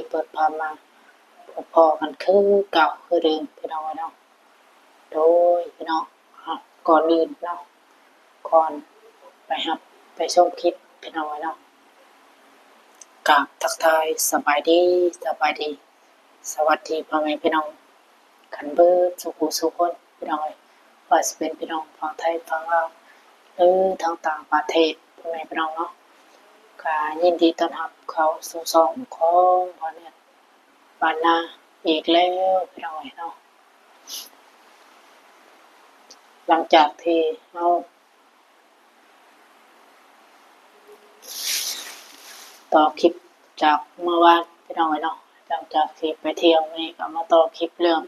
ເປີດພາບມາພົບພໍ້ກັນຄືເກົ່າຄືເດີມພີ່ນ້ອງເອີຍເນາະ. ໂດຍພີ່ນ້ອງ ອ່າ ກ່ອນອື່ນເນາະ ກ່ອນໄປຮັບໄປຊົມຄລິບພີ່ນ້ອງເອີຍເນາະ ກາບທັກທາຍສະບາຍດີ ສະບາຍດີ ສະຫວັດດີພໍ່ແມ່ພີ່ນ້ອງກັນເບິດສູ່ຜູ້ສູ່ຄົນພີ່ນ້ອງເອີຍ ວ່າຊິເປັນພີ່ນ້ອງຝັ່ງໄທຝັ່ງລາວ ຫຼື ທາງຕ່າງປະເທດພໍ່ແມ່ພີ່ນ້ອງເນາະ ກະຍິນດີຕ້ອນຮັບເຂົ້າສູ່ຊ່ອງຂອງບ່າວແນດບ້ານນາອີກແລ້ວພີ່ນ້ອງເອີຍເນາະ. ຫຼັງຈາກທີ່ເຮົາ ຕໍ່ຄລິບຈາກມື້ວານພີ່ນ້ອງເອີຍເນາະ ຫຼັງຈາກທີ່ໄປທ່ຽວ ມື້ນີ້ກໍມາຕໍ່ຄລິບເລື່ອງ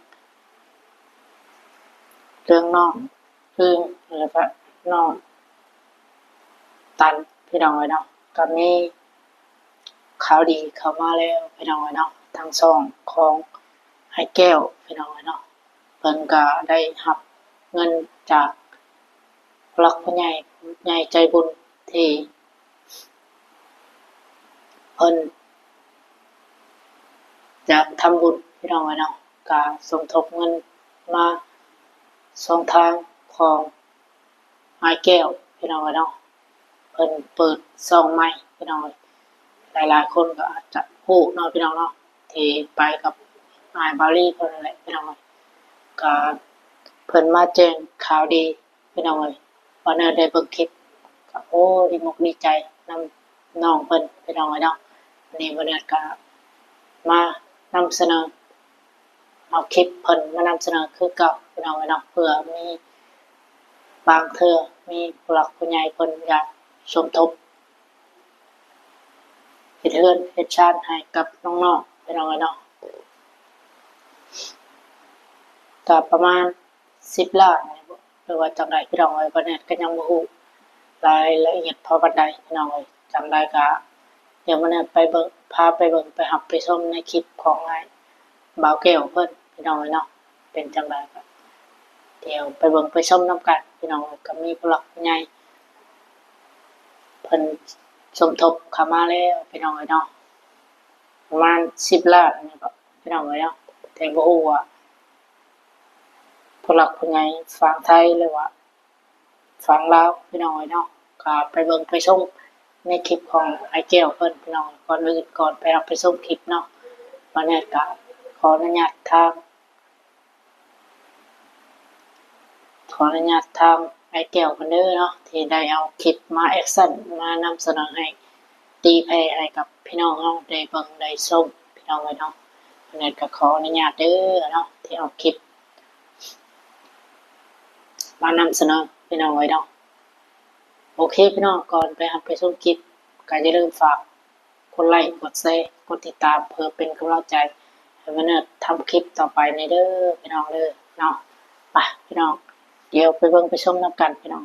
ເລື່ອງນ້ອງອຶ່ງ ແລ້ວກໍນ້ອງຕັນພີ່ນ້ອງເອີຍເນາະ ກໍມີຂ່າວດີເຂົ້າມາແລ້ວພີ່ນ້ອງເອີຍເນາະ ທາງຊ່ອງຂອງອ້າຍແກ້ວພີ່ນ້ອງເອີຍເນາະ ເພິ່ນກໍໄດ້ຮັບເງິນຈາກຜູ້ຫຼັກຜູ້ໃຫຍ່ ໃຫຍ່ໃຈບຸນທີ່ເພິ່ນຢາກທຳບຸນພີ່ນ້ອງເອີຍເນາະ ກະສົມທົບເງິນມາຊ່ອງທາງຂອງອ້າຍແກ້ວພີ່ນ້ອງເອີຍເນາະ ເພິ່ນເປີດຊ່ອງໃໝ່ພີ່ນ້ອງເອີຍ ຫຼາຍໆຄົນກໍອາດຈະຮູ້ເນາະພີ່ນ້ອງເນາະ ທີ່ໄປກັບອ້າຍບາວລີເພິ່ນນັ້ນແຫຼະພີ່ນ້ອງເອີຍ ກໍເພິ່ນມາແຈ້ງຂ່າວດີພີ່ນ້ອງເອີຍ ບ່າວແນດໄດ້ເບິ່ງຄລິບກໍ ໂອ້ ດີອົກດີໃຈນຳນ້ອງເພິ່ນພີ່ນ້ອງເອີຍເນາະ ວັນນີ້ບ່າວແນດກໍມານຳສະເໜີ ເອົາຄລິບເພິ່ນມານຳສະເໜີຄືເກົ່າພີ່ນ້ອງເອີຍເນາະ ເພື່ອມີບາງເທື່ອມີຜູ້ຫຼັກຜູ້ໃຫຍ່ເພິ່ນຢາກສົມທົບເຮັດເຮືອນເຮັດຊານໃຫ້ກັບນ້ອງໆພີ່ນ້ອງເອີຍເນາະ ກໍປະມານສິບລ້ານນີ້ບໍ ຫຼືວ່າຈັ່ງໃດພີ່ນ້ອງເອີຍ ບ່າວແນດກໍຍັງບໍ່ຮູ້ລາຍລະອຽດພໍປານໃດພີ່ນ້ອງເອີຍ ຈັ່ງໃດກໍ ດຽວມື້ໜ້າໄປເບິ່ງ ພາໄປເບິ່ງ ໄປຮັບໄປຊົມໃນຄລິບຂອງອ້າຍບ່າວແກ້ວເພິ່ນພີ່ນ້ອງເອີຍເນາະ ເປັນຈັ່ງໃດກໍດຽວໄປເບິ່ງໄປຊົມນຳກັນພີ່ນ້ອງເອີຍ ກໍມີຜູ້ຫຼັກຜູ້ໃຫຍ່ເພິ່ນສົມທົບເຂົ້າມາແລ້ວພີ່ນ້ອງເອີຍເນາະ ປະມານສິບລ້ານນີ້ບໍພີ່ນ້ອງເອີຍເນາະ ແຕ່ບໍ່ຮູ້ວ່າຜູ້ຫຼັກຜູ້ໃຫຍ່ຝັ່ງໄທ ຫຼືວ່າ ຝັ່ງລາວພີ່ນ້ອງເອີຍເນາະ ກໍໄປເບິ່ງໄປຊົມໃນຄລິບຂອງອ້າຍແກ້ວເພິ່ນພີ່ນ້ອງ ກ່ອນອື່ນກ່ອນໄປຮັບໄປຊົມຄລິບເນາະ ບ່າວແນດກໍຂໍອະນຸຍາດທາງ ຂໍອະນຸຍາດທາງອ້າຍແກ້ວເພິ່ນເດີເນາະ ທີ່ໄດ້ເອົາຄລິບມາແອັກຊັນ ມານຳສະເໜີໃຫ້ ຕີແຜ່ໃຫ້ກັບພີ່ນ້ອງເຮົາໄດ້ເບິ່ງໄດ້ຊົມພີ່ນ້ອງເອີຍເນາະ ບ່າວແນດກໍຂໍອະນຸຍາດເດີເນາະ ທີ່ເອົາຄລິບ ມານຳສະເໜີພີ່ນ້ອງເອີຍເນາະ ໂອເຄພີ່ນ້ອງ ກ່ອນໄປຮັບໄປຊົມຄລິບ ກໍຢ່າລືມຝາກກົດໄລກົດແຊກົດຕິດຕາມ ເພື່ອເປັນກຳລັງໃຈໃຫ້ບ່າວແນດທຳຄລິບຕໍ່ໄປແດ່ເດີພີ່ນ້ອງເດີເນາະ ໄປພີ່ນ້ອງ ດຽວໄປເບິ່ງໄປຊົມນຳກັນພີ່ນ້ອງ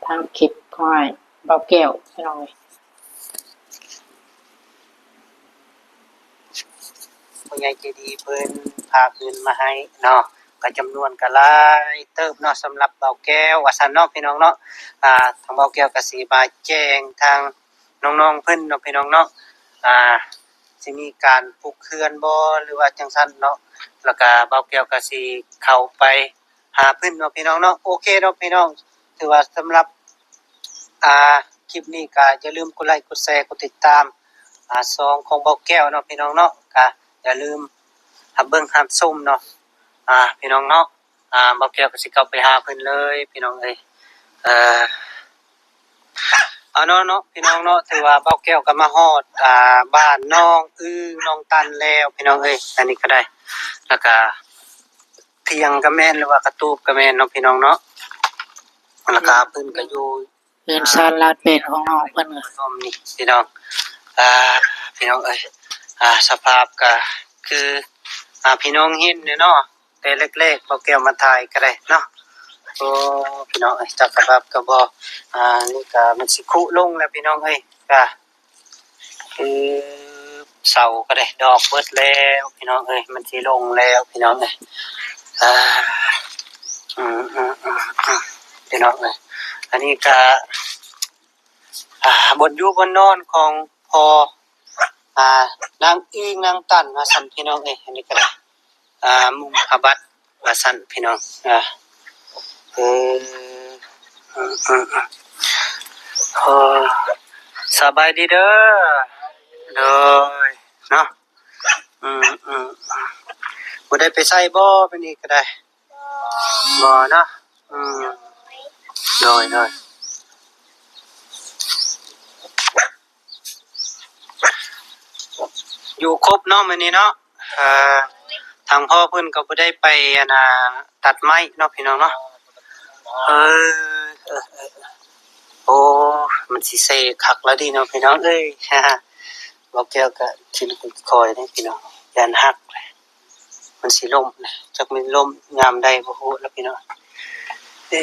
ທາງຄລິບຂອງອ້າຍບ່າວແກ້ວພີ່ນ້ອງເອີຍ ຜູ້ໃຫຍ່ໃຈດີເພິ່ນພາເງິນມາໃຫ້ເນາະ ກໍຈຳນວນກໍຫຼາຍເຕີບເນາະ ສຳລັບບ່າວແກ້ວວ່າຊັ້ນເນາະພີ່ນ້ອງເນາະ ອ່າ ທາງບ່າວແກ້ວກໍຊິມາແຈ້ງທາງນ້ອງໆເພິ່ນເນາະພີ່ນ້ອງເນາະ ອ່າ ຊິມີການປຸກເຮືອນບໍ່ ຫຼືວ່າຈັ່ງຊັ້ນເນາະ ແລ້ວກໍບ່າວແກ້ວກໍຊິເຂົ້າໄປ ຫາເພິ່ນເນາະພີ່ນ້ອງເນາະ ໂອເຄເນາະພີ່ນ້ອງ ຖືວ່າສຳລັບ ອ່າ ຄລິບນີ້ກໍຢ່າລືມກົດໄລກົດແຊກົດຕິດຕາມ ອ່າ ຊ່ອງຂອງບ່າວແກ້ວເນາະພີ່ນ້ອງເນາະ ກໍຢ່າລືມຮັບເບິ່ງຮັບຊົມເນາະ ອ່າ ພີ່ນ້ອງເນາະ ອ່າ ບ່າວແກ້ວກໍຊິເຂົ້າໄປຫາເພິ່ນເລີຍພີ່ນ້ອງເອີຍ ເອີ ເອົາເນາະ ເນາະ ພີ່ນ້ອງເນາະ ຖືວ່າບ່າວແກ້ວກໍມາຮອດ ອ່າ ບ້ານນ້ອງອຶ່ງ ນ້ອງຕັນແລ້ວພີ່ນ້ອງເອີຍ ອັນນີ້ກໍໄດ້ ແລ້ວກໍ ຖຽງກໍແມ່ນ ຫຼືວ່າກະຕູບກໍແມ່ນເນາະພີ່ນ້ອງເນາະ ແລ້ວກໍເພິ່ນກໍຢູ່ເຮືອນຊານລານແປດຂອງນ້ອງເພິ່ນ ອ້ອມນີ້ພີ່ນ້ອງ ອ່າ ພີ່ນ້ອງເອີຍ ອ່າ ສະພາບກໍຄື ອ່າ ພີ່ນ້ອງເຫັນແຫຼະເນາະ ແຕ່ແລກໆ ບ່າວແກ້ວມາຖ່າຍກໍໄດ້ເນາະ ໂອ້ ພີ່ນ້ອງເອີຍ ຈັກສະພາບກໍບໍ່ ອ່າ ນີ້ກໍມັນຊິຄຸລົງແລ້ວພີ່ນ້ອງເອີຍ ກໍ ຄືເສົາກໍໄດ້ດອກເບິດແລ້ວພີ່ນ້ອງເອີຍ ມັນຊິລົງແລ້ວພີ່ນ້ອງເອີຍ ອ່າ ອືມໆໆໆ ພີ່ນ້ອງເອີຍ ອັນນີ້ກໍ ອ່າ ບ່ອນຢູ່ບ່ອນນອນຂອງພໍ່ ອ່າ ນາງອຶ່ງນາງຕັນວ່າຊັ້ນພີ່ນ້ອງເອີຍ. ອັນນີ້ກໍໄດ້ ອ່າ ມຸງພະບັດວ່າຊັ້ນພີ່ນ້ອງ. ອ່າ ເອີ ເອີ ເອີ ເອີ ໂອ້ ສະບາຍດີເດີ. ໂດຍ ເນາະ ອືມ ອືມ ອືມ ບໍ່ໄດ້ໄປໃສບໍ່ ມື້ນີ້ກໍໄດ້? ບໍ່ເນາະ ອືມ ໂດຍ ໂດຍ ຢູ່ຄົບເນາະມື້ນີ້ເນາະ. ເອີ ທາງພໍ່ເພິ່ນກໍບໍ່ໄດ້ໄປ ອັນນ່າ ຕັດໄມ້ເນາະ ພີ່ນ້ອງເນາະ. ເອີ ເອີ ເອີ ໂອ້ ມັນຊິເຊຄັກແລ້ວເດເນາະ ພີ່ນ້ອງເອີຍ. ເວົ້າແກ້ວກໍຂຶ້ນຄ່ອຍໆເດ້ພີ່ນ້ອງ ຢ້ານຫັກ ມັນຊິລົ້ມ ຈັກແມ່ນລົ້ມຍາມໃດບໍ່ຮູ້ລະພີ່ນ້ອງ. ເອີ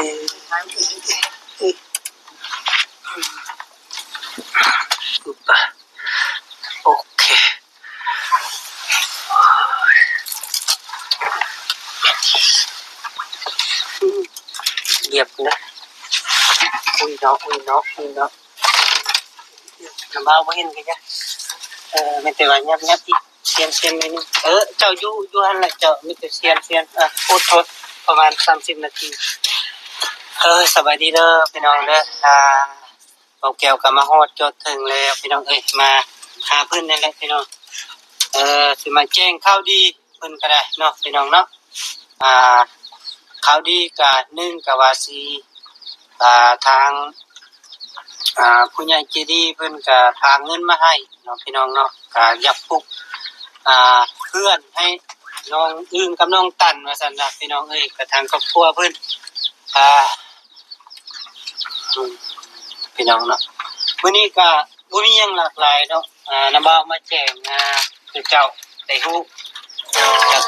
ໂອເຄ ຢຽບນະ. ອຸ້ຍເນາະ ອຸ້ຍເນາະ ອຸ້ຍເນາະ. ນ້ຳບ່າວບໍ່ເຫັນກໍຢ່າ ເອີ ມີແຕ່ວ່າຫຍັບໆອີກ ຊຽນໆໜ້ອຍໜຶ່ງ. ເອີ ເຈົ້າຢູ່ ຢູ່ຫັ້ນແຫຼະເຈົ້າ ມີແຕ່ຊຽນໆ. ເອີ ໂອດທົນປະມານສາມສິບນາທີ. ເອີ ສະບາຍດີເດີພີ່ນ້ອງເດີ. ອ່າ ເບົາແກ້ວກໍມາຮອດຈອດເຖິງແລ້ວພີ່ນ້ອງເອີຍ. ມາຫາເພິ່ນນັ້ນແຫຼະພີ່ນ້ອງ. ເອີ ຊິມາແຈ້ງຂ່າວດີເພິ່ນກໍໄດ້ເນາະ ພີ່ນ້ອງເນາະ. ອ່າ ຂ່າວດີກະ ໜຶ່ງກະວ່າຊິ ອ່າ ທາງ ອ່າ ຜູ້ໃຫຍ່ໃຈດີເພິ່ນກະພາເງິນມາໃຫ້ເນາະ ພີ່ນ້ອງເນາະ. ກະຢາກປຸກ ອ່າ ເຮືອນໃຫ້ນ້ອງອຶ່ງກັບນ້ອງຕັນວ່າຊັ້ນນະ ພີ່ນ້ອງເອີຍ. ກະທາງຄອບຄົວເພິ່ນ ອ່າ ອືມ ພີ່ນ້ອງເນາະ ມື້ນີ້ກະບໍ່ມີຫຍັງຫຼາກຫຼາຍເນາະ. ອ່າ ນ້ຳບ່າວມາແຈ້ງ ອ່າ ໃຫ້ເຈົ້າໄດ້ຮູ້ ແລ້ວກະ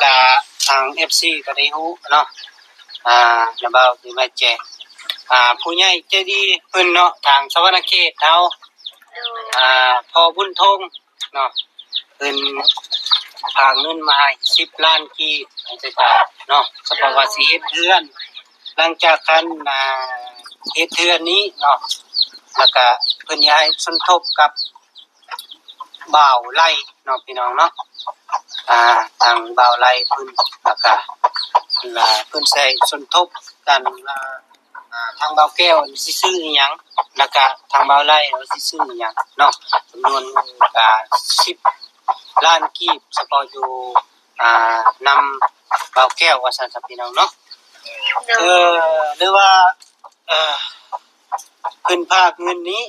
ທາງເອັຟຊີກໍໄດ້ຮູ້ເນາະ. ອ່າ ນ້ຳບ່າວຊິມາແຈ້ງ ອ່າ ຜູ້ໃຫຍ່ໃຈດີເພິ່ນເນາະ ທາງສະຫວັນນະເຂດເຮົາ ອ່າ ພໍ່ບຸນທົງເນາະ ເພິ່ນພາເງິນມາໃຫ້ສິບລ້ານກີບໃຫ້ເຈົ້າເນາະ ສະເພາະວ່າຊິເຮັດເຮືອນ. ຫຼັງຈາກຄັນ ອ່າ ເຮັດເຮືອນນີ້ເນາະ ແລ້ວກະເພິ່ນຢາກໃຫ້ສົມທົບກັບ ບ່າວໄລເນາະ ພີ່ນ້ອງເນາະ. ອ່າ ທາງບ່າວໄລເພິ່ນ ແລ້ວກະ ເພິ່ນຊິສົມທົບກັນວ່າ ອ່າ ທາງບ່າວແກ້ວຊິຊື້ອີ່ຫຍັງ ແລ້ວກະທາງບ່າວໄລຊິຊື້ອີ່ຫຍັງເນາະ. ຈຳນວນເງິນກະສິບລ້ານກີບ ສະເພາະຢູ່ ອ່າ ນຳບ່າວແກ້ວວ່າຊັ້ນຊະ ພີ່ນ້ອງເນາະ. ໂດຍ ເອີ ຫຼືວ່າ ເອີ ເພິ່ນພາກເງິນນີ້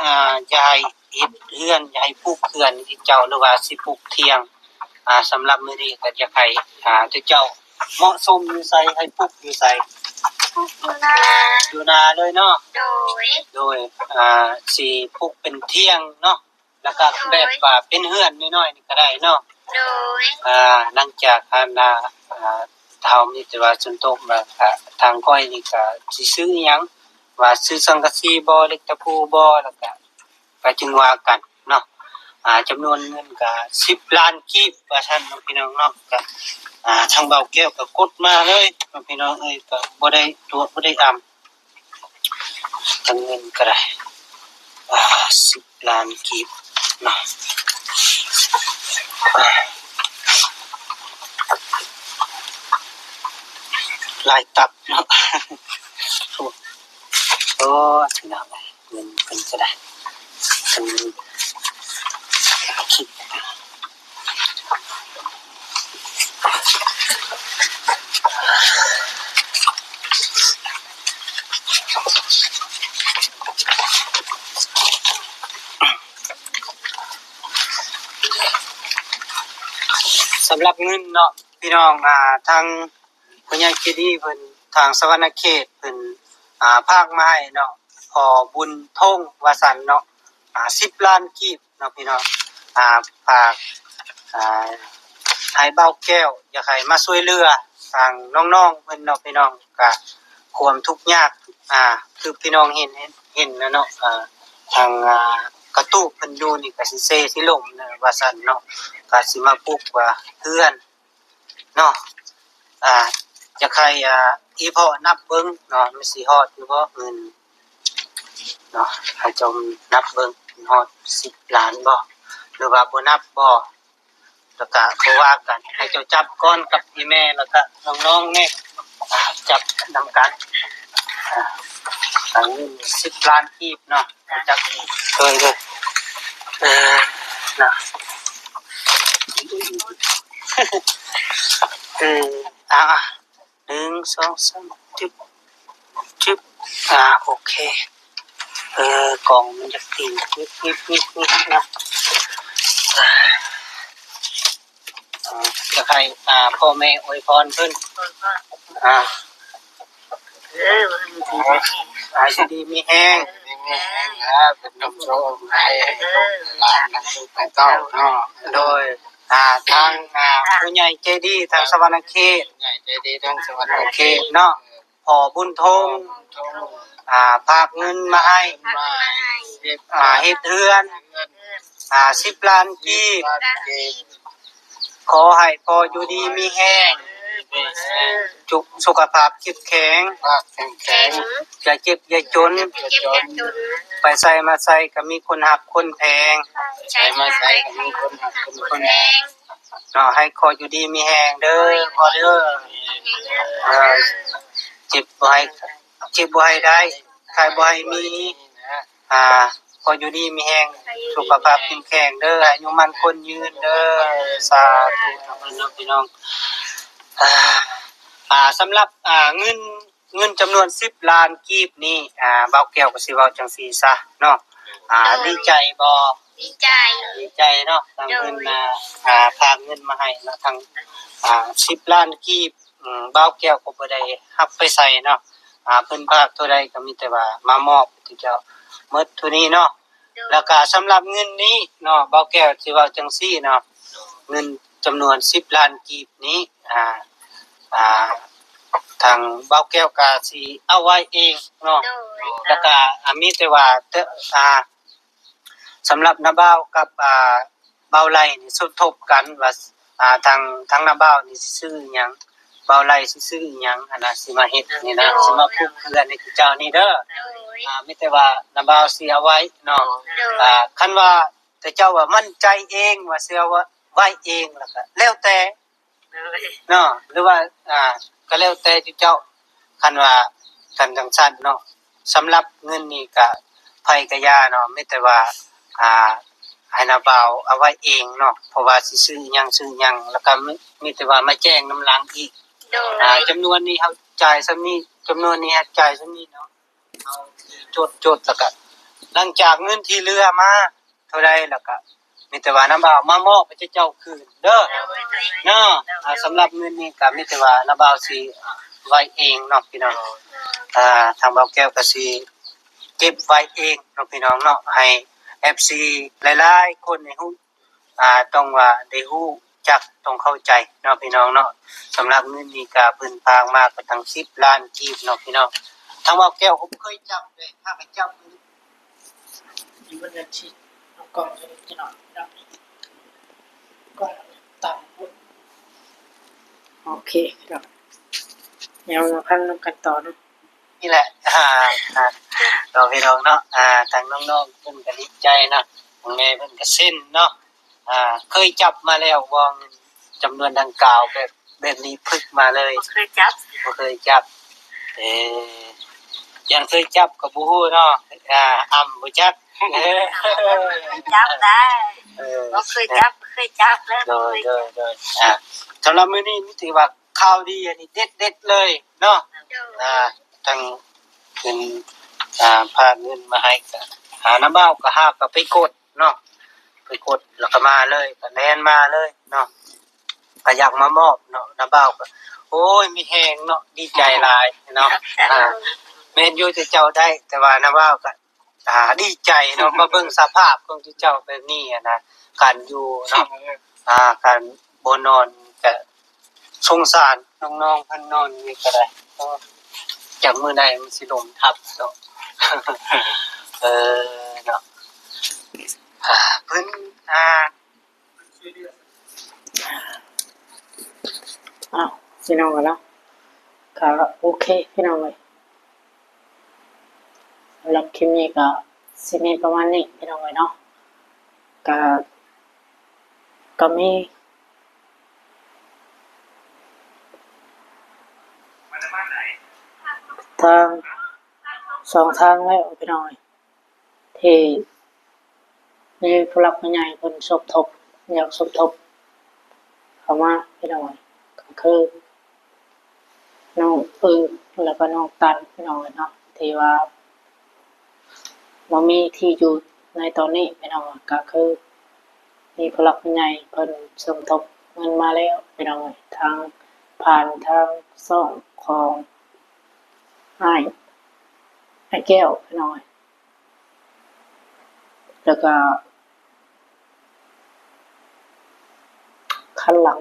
ອ່າ ຢາກໃຫ້ເຮັດເຮືອນ ຢາກໃຫ້ປຸກເຮືອນໃຫ້ເຈົ້າ ຫຼືວ່າຊິປຸກຖຽງ. ອ່າ ສຳລັບມື້ນີ້ກໍຢາກໃຫ້ ອ່າ ເຈົ້າເໝາະສົມຢູ່ໃສ ໃຫ້ປຸກຢູ່ໃສ? ປຸກຢູ່ນາ ຢູ່ນາເລີຍເນາະ. ໂດຍ ໂດຍ ອ່າ ຊິປຸກເປັນຖຽງເນາະ ແລ້ວກໍແບບວ່າເປັນເຮືອນນ້ອຍໆນີ້ກໍໄດ້ເນາະ. ໂດຍ ອ່າ ຫຼັງຈາກອັນນ່າ ອ່າ ເຮົາມີແຕ່ວ່າສົມທົບວ່າ ອ່າ ທາງຂ້ອຍນີ້ກໍຊິຊື້ອີ່ຫຍັງ ວ່າຊື້ສັງກະສີບໍ່ ເຫຼັກຕະປູບໍ່ ແລ້ວກໍ ກໍຈຶ່ງວ່າກັນເນາະ. ອ່າ ຈຳນວນເງິນກໍສິບລ້ານກີບວ່າຊັ້ນເນາະ ພີ່ນ້ອງເນາະ. ກໍ ອ່າ ທາງບ່າວແກ້ວກໍກົດມາເລີຍເນາະ ພີ່ນ້ອງເອີຍ ກໍບໍ່ໄດ້ຕົວະບໍ່ໄດ້ອຳ ທາງເງິນກໍໄດ້ ອ່າ ສິບລ້ານກີບເນາະ. ຫຼາຍຕັບເນາະ. ໂອ້ ພີ່ນ້ອງເອີຍ ເງິນເພິ່ນກໍໄດ້ ເພິ່ນຄິດ ສຳລັບເງິນເນາະ ພີ່ນ້ອງ ອ່າ ທາງຜູ້ໃຫຍ່ໃຈດີເພິ່ນ ທາງສະຫວັນນະເຂດເພິ່ນ ອ່າ ຝາກມາໃຫ້ເນາະ ພໍ່ບຸນທົງວ່າຊັ້ນເນາະ ອ່າ ສິບລ້ານກີບ ເນາະ ພີ່ນ້ອງ ອ່າ ຝາກ ອ່າ ໃຫ້ບ່າວແກ້ວ ຢາກໃຫ້ມາຊ່ວຍເຫຼືອທາງນ້ອງໆເພິ່ນເນາະ ພີ່ນ້ອງ ກະຄວາມທຸກຍາກ ອ່າ ຄືພີ່ນ້ອງເຫັນ ເຫັນນະເນາະ ອ່າ ທາງ ອ່າ ກະຕູບເພິ່ນຢູ່ນີ້ກະຊິເຊຊິລົ້ມນະວ່າຊັ້ນເນາະ ກະຊິມາປຸກວ່າເຮືອນ ເນາະ ອ່າ ຢາກໃຫ້ ອ່າ ອີ່ພໍ່ນັບເບິ່ງເນາະ ມັນຊິຮອດຢູ່ບໍ່ເງິນເນາະ ໃຫ້ເຈົ້ານັບເບິ່ງ ຮອດສິບລ້ານບໍ່ ຫຼືວ່າບໍ່ນັບບໍ່? ແລ້ວກະບໍ່ວ່າກັນ ໃຫ້ເຈົ້າຈັບກ່ອນກັບອີ່ແມ່ ແລ້ວກະນ້ອງໆແນ່ ຈັບນຳກັນ ອ່າ ເງິນສິບລ້ານກີບເນາະ ຈັບເຄີຍເດີ ເອີ ນະ ເອີ ອ່າ ໜຶ່ງ ສອງ ສາມ ຈຶ່ບ ຈຶ່ບ ອ່າ ໂອເຄ ເອີ ກ້ອງມັນຢາກຕີງ ງຶບໆໆໆ ນະ ອ່າ ຢາກໃຫ້ ອ່າ ພໍ່ແມ່ອວຍພອນເພິ່ນ ອວຍພອນ ອ່າ ເອີ ໃຫ້ຢູ່ດີມີແຮງ ຢູ່ດີມີແຮງ ເປັນນົມໂຊໃຫ້ ໃຫ້ລູກໃຫ້ຫຼານ ໃຫ້ລູກໃຫ້ເຕົ້າເນາະ ໂດຍ ອ່າ ທາງ ອ່າ ຜູ້ໃຫຍ່ໃຈດີທາງສະຫວັນນະເຂດ ຜູ້ໃຫຍ່ໃຈດີທາງສະຫວັນນະເຂດເນາະ ພໍ່ບຸນທົງ ອ່າ ຝາກເງິນມາໃຫ້ ອ່າ ເຮັດເຮືອນ ອ່າ ສິບລ້ານກີບ ຂໍໃຫ້ພໍ່ຢູ່ດີມີແຮງ ສຸຂະພາບເຂັ້ມແຂງ ແຂງ ຢ່າເຈັບຢ່າຈົນ ໄປໃສມາໃສກໍມີຄົນຮັກຄົນແພງ ໄປໃສມາໃສກໍມີຄົນຮັກຄົນແພງ ເນາະ ໃຫ້ພໍ່ຢູ່ດີມີແຮງເດີ ພໍ່ເດີ ເອີ ເຈັບບໍ່ໃຫ້ ເຈັບບໍ່ໃຫ້ໄດ້ ໄຂ້ບໍ່ໃຫ້ມີ ອ່າ ຂໍຢູ່ດີມີແຮງ ສຸຂະພາບເຂັ້ມແຂງເດີ ອາຍຸໝັ້ນຂວັນຍືນເດີ ສາທຸເນາະພີ່ນ້ອງ ອ່າ ອ່າ ສຳລັບ ອ່າ ເງິນ ເງິນຈຳນວນສິບລ້ານກີບນີ້ ອ່າ ບ່າວແກ້ວກໍຊິເວົ້າຈັ່ງຊີ້ຊະເນາະ ອ່າ ດີໃຈບໍ່? ດີໃຈ ດີໃຈເນາະ ທາງເພິ່ນ ໂດຍ ອ່າ ອ່າ ຝາກເງິນມາໃຫ້ເນາະ ທັງ ອ່າ ສິບລ້ານກີບ ອືມ ບ່າວແກ້ວກໍບໍ່ໄດ້ຮັບໄປໃສເນາະ ອ່າ ເພິ່ນຝາກເທົ່າໃດກໍມີແຕ່ວ່າມາມອບໃຫ້ເຈົ້າໝົດເທົ່ານີ້ເນາະ ໂດຍ ແລ້ວກໍສຳລັບເງິນນີ້ເນາະ ບ່າວແກ້ວຊິເວົ້າຈັ່ງຊີ້ເນາະ ເງິນຈຳນວນສິບລ້ານກີບນີ້ ອ່າ ອ່າ ທາງບ່າວແກ້ວກໍຊິເອົາໄວ້ເອງເນາະ ໂດຍ ແລ້ວກໍ ອ່າ ມີແຕ່ວ່າ ອ່າ ສຳລັບນ້າບ່າວກັບ ອ່າ ບ່າວໄຫຼນີ້ສົມທົບກັນວ່າ ອ່າ ທາງ ທາງນ້າບ່າວນີ້ຊິຊື້ອີ່ຫຍັງ ບ່າວໄຫຼຊິຊື້ອີ່ຫຍັງຫັ້ນນະ ຊິມາເຮັດນີ້ນະ ໂດຍ ຊິມາປຸກເຮືອນໃຫ້ເຈົ້ານີ້ເດີ ໂດຍ ອ່າ ມີແຕ່ວ່ານ້າບ່າວຊິເອົາໄວ້ເນາະ ໂດຍ ອ່າ ຄັນວ່າເຈົ້າວ່າໝັ້ນໃຈເອງວ່າຊິເອົາໄວ້ເອງ ແລ້ວກໍແລ້ວແຕ່ ໂດຍ ເນາະ ຫຼືວ່າ ອ່າ ກໍແລ້ວແຕ່ເຈົ້າ ຄັນວ່າ ຄັນຈັ່ງຊັ້ນເນາະ ສຳລັບເງິນນີ້ກະໃຜກະຢ່າເນາະ ມີແຕ່ວ່າ ອ່າ ໃຫ້ນ້າບ່າວເອົາໄວ້ເອງເນາະ ເພາະວ່າຊິຊື້ຫຍັງຊື້ຫຍັງ ແລ້ວກະມີ ມີແຕ່ວ່າມາແຈ້ງນຳຫຼັງອີກ ໂດຍ ອ່າ ຈຳນວນນີ້ເຮົາຈ່າຍສ່ຳນີ້ ຈຳນວນນີ້ເຮົາຈ່າຍສ່ຳນີ້ເນາະ ເຮົາຈົດ ຈົດ ແລ້ວກະຫຼັງຈາກເງິນທີ່ເຫຼືອມາ ເທົ່າໃດ ແລ້ວກະມີແຕ່ວ່ານ້າບ່າວມາມອບໃຫ້ເຈົ້າຄືນເດີ ໂດຍ ເນາະ ໂດຍ ອ່າ ສຳລັບເງິນນີ້ກະມີແຕ່ວ່ານ້າບ່າວຊິໄວ້ເອງເນາະພີ່ນ້ອງ ອ່າ ທາງບ່າວແກ້ວກະຊິເກັບໄວ້ເອງເນາະພີ່ນ້ອງເນາະ ໃຫ້ເອັຟຊີຫຼາຍໆຄົນໄດ້ຮູ້ ອ່າ ຕ້ອງວ່າໄດ້ຮູ້ຈັກ ຕ້ອງເຂົ້າໃຈເນາະພີ່ນ້ອງເນາະ ສຳລັບເງິນນີ້ກະເພິ່ນຝາກມາກໍຕັ້ງສິບລ້ານກີບເນາະພີ່ນ້ອງ ທາງບ່າວແກ້ວກໍບໍ່ເຄີຍຈັບເດ້ ຫາກະຈັບ ຢູ່ເຮືອນທີ່ເອົາກ້ອງໃຫ້ເດັກນ້ອຍເນາະ ກ້ອງຕ່ຳໂອເຄເນາະ ດຽວມາຟັງນຳກັນຕໍ່ເນາະ ນີ້ແຫຼະ ອ່າ ອ່າ ເນາະ ພີ່ນ້ອງເນາະ ອ່າ ທາງນ້ອງໆເພິ່ນກໍດີໃຈເນາະ ທາງແມ່ເພິ່ນກໍເຊັນເນາະ ອ່າ ເຄີຍຈັບມາແລ້ວບໍ່ ເງິນຈຳນວນດັ່ງກ່າວ ແບບ ແບບນີ້ພຶກມາເລີຍ ບໍ່ເຄີຍຈັບ ບໍ່ເຄີຍຈັບ ເອີ ຢ້ານເຄີຍຈັບກໍບໍ່ຮູ້ເນາະ ອ່າ ອຳບໍ່ຈັກ ເອີ ຈັບໄດ້ ເອີ ບໍ່ເຄີຍຈັບ ບໍ່ເຄີຍຈັບເລີຍ ໂດຍ ໂດຍ ໂດຍ ອ່າ ສຳລັບມື້ນີ້ມີຖືວ່າຂ່າວດີອັນນີ້ເດັດໆເລີຍເນາະ ໂດຍ ອ່າ ທັງເປັນ ອ່າ ຝາກເງິນມາໃຫ້ ກໍ ອ່າ ນ້າບ່າວກໍຫາກໍໄປກົດ ເນາະ ໄປກົດແລ້ວກໍມາເລີຍ ກໍແລ່ນມາເລີຍເນາະ ກໍຢາກມາມອບເນາະ ນ້າບ່າວກໍ ໂອ້ຍ ມີແຮງເນາະ ດີໃຈຫຼາຍເນາະ ອ່າ ແມ່ນຢູ່ທີ່ເຈົ້າໄດ້ ແຕ່ວ່ານ້າບ່າວກໍ ອ່າ ດີໃຈເນາະ ມາເບິ່ງສະພາບຂອງເຈົ້າແບບນີ້ຫັ້ນນະ ການຢູ່ເນາະ ອ່າ ການບໍ່ນອນ ກະ ສົງສານນ້ອງໆເພິ່ນນອນນີ້ກໍໄດ້ ຈັກມື້ໃດມັນຊິລົມທັບເນາະ ເອີ ເນາະ ອ່າ ເພິ່ນ ອ່າ ອ້າວ ພີ່ນ້ອງເອີຍເນາະ ກໍໂອເຄພີ່ນ້ອງເອີຍ ສຳລັບຄລິບນີ້ກໍຊິມີປະມານນີ້ພີ່ນ້ອງເອີຍເນາະ ກໍ ກໍມີທາງ ສອງທາງແລ້ວພີ່ນ້ອງ ທີ່ມີຜູ້ຫຼັກຜູ້ໃຫຍ່ເພິ່ນສົມທົບ ຢາກສົມທົບເຂົ້າມາພີ່ນ້ອງ ກໍຄືນ້ອງອຶ່ງ ແລ້ວກໍນ້ອງຕັນພີ່ນ້ອງເນາະ ທີ່ວ່າບໍ່ມີທີ່ຢູ່ໃນຕອນນີ້ພີ່ນ້ອງ ກໍຄືມີຜູ້ຫຼັກຜູ້ໃຫຍ່ເພິ່ນສົມທົບເງິນມາແລ້ວພີ່ນ້ອງ ທາງ ຜ່ານທາງຊ່ອງຂອງອ້າຍ ອ້າຍແກ້ວພີ່ນ້ອງ ແລ້ວກໍຄັນຫຼັງ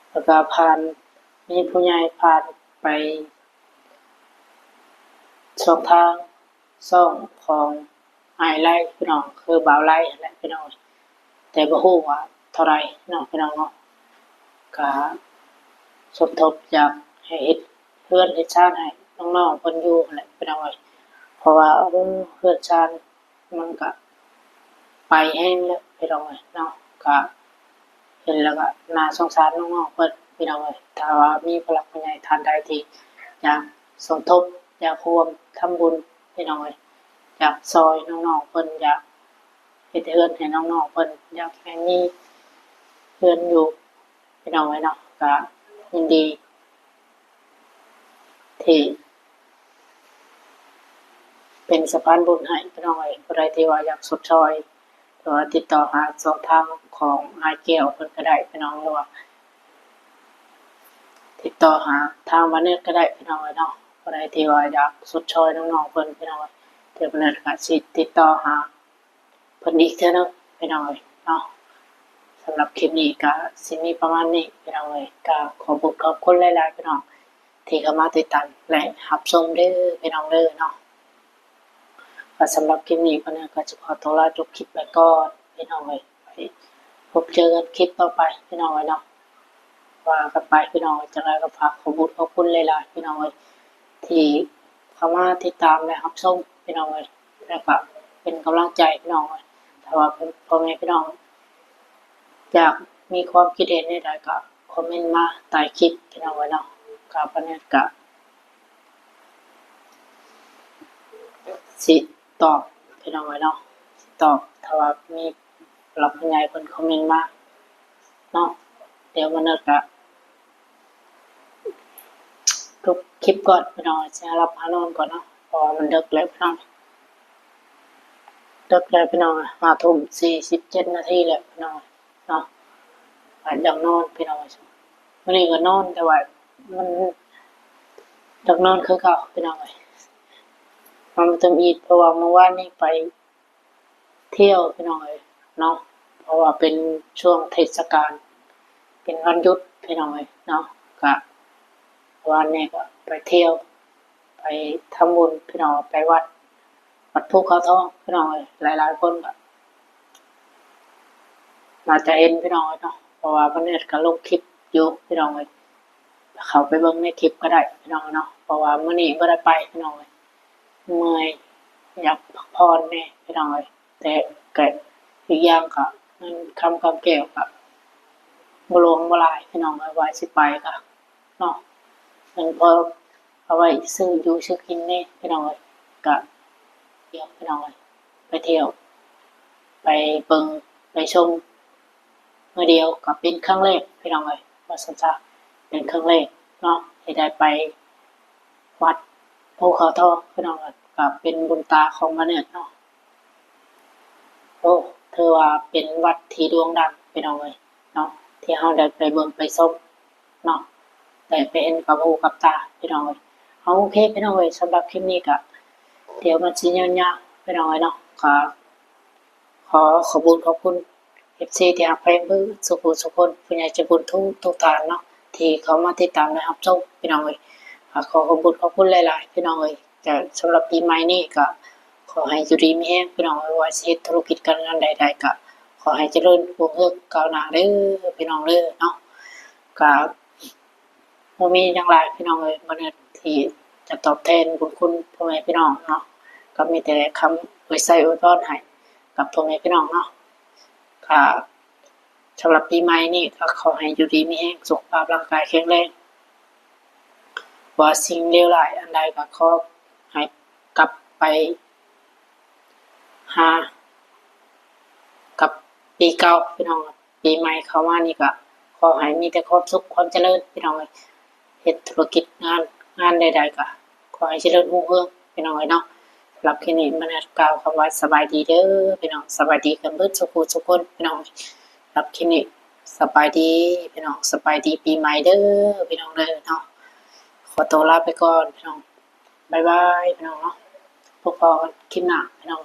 ແລ້ວກໍຜ່ານ ມີຜູ້ໃຫຍ່ຜ່ານໄປຊ່ອງທາງ ຊ່ອງຂອງອ້າຍໄລພີ່ນ້ອງ ຄືບ່າວໄລຫັ້ນແຫຼະພີ່ນ້ອງ ແຕ່ບໍ່ຮູ້ວ່າເທົ່າໃດເນາະພີ່ນ້ອງເນາະ ກະສົມທົບຢາກໃຫ້ເຮັດເຮືອນເຮັດຊານໃຫ້ນ້ອງໆເພິ່ນຢູ່ຫັ້ນແຫຼະພີ່ນ້ອງເອີຍ ເພາະວ່າ ໂອ້ ເຮືອນຊານມັນກະໄປແຮງແລ້ວພີ່ນ້ອງເອີຍເນາະ ກະເຫັນແລ້ວກະໜ້າສົງສານນ້ອງໆເພິ່ນພີ່ນ້ອງເອີຍ ຖ້າວ່າມີຜູ້ຫຼັກຜູ້ໃຫຍ່ທ່ານໃດທີ່ຢາກສົມທົບ ຢາກຮ່ວມທຳບຸນພີ່ນ້ອງເອີຍ ຢາກຊ່ອຍນ້ອງໆເພິ່ນ ຢາກ ເຮັດເຮືອນໃຫ້ນ້ອງໆເພິ່ນ ຢາກໃຫ້ມີເຮືອນຢູ່ພີ່ນ້ອງເອີຍເນາະ ກະຍິນດີທີ່ເປັນສະພານບຸນໃຫ້ພີ່ນ້ອງເອີຍ ຜູ້ໃດທີ່ວ່າຢາກຊົດຊ່ອຍ ຫຼືວ່າຕິດຕໍ່ຫາຊ່ອງທາງຂອງອ້າຍແກ້ວເພິ່ນກໍໄດ້ພີ່ນ້ອງ ຫຼືວ່າຕິດຕໍ່ຫາທາງບ້ານເນີດກໍໄດ້ພີ່ນ້ອງເອີຍເນາະ ຜູ້ໃດທີ່ວ່າຢາກຊົດຊ່ອຍນ້ອງໆເພິ່ນພີ່ນ້ອງເອີຍ ດຽວບ້ານເນີດກໍຊິຕິດຕໍ່ຫາ ເພິ່ນອີກເທື່ອໜຶ່ງພີ່ນ້ອງເອີຍເນາະ ສຳລັບຄລິບນີ້ກະຊິມີປະມານນີ້ພີ່ນ້ອງເອີຍ ກະຂອບຄຸນຂອບຄຸນຫຼາຍໆພີ່ນ້ອງ ທີ່ເຂົ້າມາຕິດຕາມ ແລະ ຮັບຊົມເດີພີ່ນ້ອງເດີເນາະ ກະສຳລັບຄລິບນີ້ ປານນີ້ກະຈະຂໍຕົວລາຈົບຄລິບໄປກ່ອນພີ່ນ້ອງເອີຍ ໄປພົບເຈີກັນຄລິບຕໍ່ໄປພີ່ນ້ອງເອີຍເນາະ ວ່າກັນໄປພີ່ນ້ອງເອີຍ ຈັ່ງໃດກໍຝາກຂອບບຸນຂອບຄຸນຫຼາຍໆພີ່ນ້ອງເອີຍ ທີ່ເຂົ້າມາຕິດຕາມ ແລະ ຮັບຊົມພີ່ນ້ອງເອີຍ ແລ້ວກະເປັນກຳລັງໃຈພີ່ນ້ອງເອີຍ ຖ້າວ່າພໍ່ແມ່ພີ່ນ້ອງຢາກມີຄວາມຄິດເຫັນແນວໃດກໍຄອມເມັນມາໃຕ້ຄລິບພີ່ນ້ອງເອີຍເນາະ ກະປານນັ້ນກະຊິຕອບພີ່ນ້ອງເອີຍເນາະ ຊິຕອບ ຖ້າວ່າມີຜູ້ຫຼັກຜູ້ໃຫຍ່ເພິ່ນຄອມເມັນມາເນາະ ດຽວປານນັ້ນກະ ຈົບຄລິບກ່ອນພີ່ນ້ອງ ຊິຫາຫຼັບຫານອນກ່ອນເນາະ ເພາະວ່າມັນເດິກແລ້ວພີ່ນ້ອງ ເດິກແລ້ວພີ່ນ້ອງ ຫ້າທຸ່ມສີ່ສິບເຈັດນາທີແລ້ວພີ່ນ້ອງເນາະ ກະຢາກນອນພີ່ນ້ອງ ມື້ນີ້ກໍນອນ ແຕ່ວ່າມັນຢາກນອນຄືເກົ່າພີ່ນ້ອງເອີຍ ນອນບໍ່ເຕັມອີ່ມ ເພາະວ່າມື້ວານນີ້ໄປ ທ່ຽວພີ່ນ້ອງເອີຍເນາະ ເພາະວ່າເປັນຊ່ວງເທດສະການ ເປັນວັນຢຸດພີ່ນ້ອງເອີຍເນາະ ກະວານນີ້ກໍໄປທ່ຽວ ໄປທຳບຸນພີ່ນ້ອງ ໄປວັດ ວັດພູເຂົາທອງພີ່ນ້ອງເອີຍ ຫຼາຍໆຄົນກໍໜ້າຈະເຫັນພີ່ນ້ອງເອີຍເນາະ ເພາະວ່າເພິ່ນເຮັດກໍລົງຄລິບຢູ່ພີ່ນ້ອງເອີຍ ເຂົ້າໄປເບິ່ງໃນຄລິບກໍໄດ້ພີ່ນ້ອງເນາະ ເພາະວ່າມື້ນີ້ບໍ່ໄດ້ໄປພີ່ນ້ອງເອີຍ ເມື່ອຍ ຢາກພັກຜ່ອນແດ່ພີ່ນ້ອງເອີຍ ແຕ່ກໍອີກຢ່າງກໍເງິນຄຳກຳແກ້ວກໍບໍ່ຫຼວງບໍ່ຫຼາຍພີ່ນ້ອງເອີຍ ວ່າຊິໄປກໍເນາະ ເງິນພໍເອົາໄວ້ຊື້ຢູ່ຊື້ກິນແດ່ພີ່ນ້ອງເອີຍ ກໍທ່ຽວພີ່ນ້ອງເອີຍ ໄປທ່ຽວ ໄປເບິ່ງໄປຊົມ ມື້ດຽວກໍເປັນຄັ້ງແລກພີ່ນ້ອງເອີຍ ວ່າຊັ້ນຊະ ເປັນຄັ້ງແລກເນາະ ທີ່ໄດ້ໄປວັດພູເຂົາທອງພີ່ນ້ອງເອີຍ ກໍເປັນບຸນຕາຂອງບ້ານເນີດເນາະ ໂອ້ ຖືວ່າເປັນວັດທີ່ໂດ່ງດັງພີ່ນ້ອງເອີຍເນາະ ທີ່ເຮົາໄດ້ໄປເບິ່ງໄປຊົມເນາະ ໄດ້ໄປເຫັນກັບຫູກັບຕາພີ່ນ້ອງເອີຍ ເອົາ ໂອເຄພີ່ນ້ອງເອີຍ ສຳລັບຄລິບນີ້ກໍ ດຽວມັນຊິຍາວໆພີ່ນ້ອງເອີຍເນາະ ກໍ ຂໍຂອບຄຸນຂອບຄຸນເອັຟຊີທີ່ຮັກແພງເບິດສູ່ຜູ້ສູ່ຄົນ ຜູ້ໃຫຍ່ໃຈບຸນທຸກໆທ່ານເນາະ ທີ່ເຂົ້າມາຕິດຕາມ ແລະ ຮັບຊົມພີ່ນ້ອງເອີຍ ກໍຂໍຂອບຄຸນຂອບຄຸນຫຼາຍໆພີ່ນ້ອງເອີຍ ແລະ ສຳລັບປີໃໝ່ນີ້ກໍຂໍໃຫ້ຢູ່ດີມີແຮງພີ່ນ້ອງເອີຍ ວ່າຊິເຮັດທຸລະກິດການງານໃດໆກໍຂໍໃຫ້ຈະເລີນຮຸ່ງເຮືອງກ້າວໜ້າເດີພີ່ນ້ອງເດີເນາະ ກໍ ບໍ່ມີຫຍັງຫຼາຍພີ່ນ້ອງເອີຍ ບໍ່ເນີດທີ່ຈະຕອບແທນບຸນຄຸນພໍ່ແມ່ພີ່ນ້ອງເນາະ ກໍມີແຕ່ຄຳອວຍໄຊອວຍພອນໃຫ້ ກັບພໍ່ແມ່ພີ່ນ້ອງເນາະ. ກໍສຳລັບປີໃໝ່ນີ້ ກໍຂໍໃຫ້ຢູ່ດີມີແຮງ ສຸຂະພາບຮ່າງກາຍແຂງແຮງ, ວ່າສິ່ງເລວຮ້າຍອັນໃດກໍຂໍໃຫ້ກັບໄປຫາກັບປີເກົ່າ ພີ່ນ້ອງ. ປີໃໝ່ເຂົ້າມານີ້ກໍຂໍໃຫ້ມີແຕ່ຄວາມສຸກຄວາມຈະເລີນ ພີ່ນ້ອງເອີຍ. ເຮັດທຸລະກິດງານ ງານໃດໆກໍຂໍໃຫ້ຈະເລີນຮຸ່ງເຮືອງ ພີ່ນ້ອງເອີຍເນາະ. ສຳລັບຄລິບນີ້ ມານັດກ່າວຄຳວ່າສະບາຍດີເດີ ພີ່ນ້ອງ, ສະບາຍດີກັນເບິດສູ່ຜູ້ສູ່ຄົນ ພີ່ນ້ອງ. ສຳລັບຄລິບນີ້ ສະບາຍດີພີ່ນ້ອງ, ສະບາຍດີປີໃໝ່ເດີພີ່ນ້ອງເດີເນາະ. ຂໍຕົວລາໄປກ່ອນພີ່ນ້ອງ, ບາຍບາຍພີ່ນ້ອງເນາະ. ພົບພໍ້ກັນຄລິບໜ້າພີ່ນ້ອງ.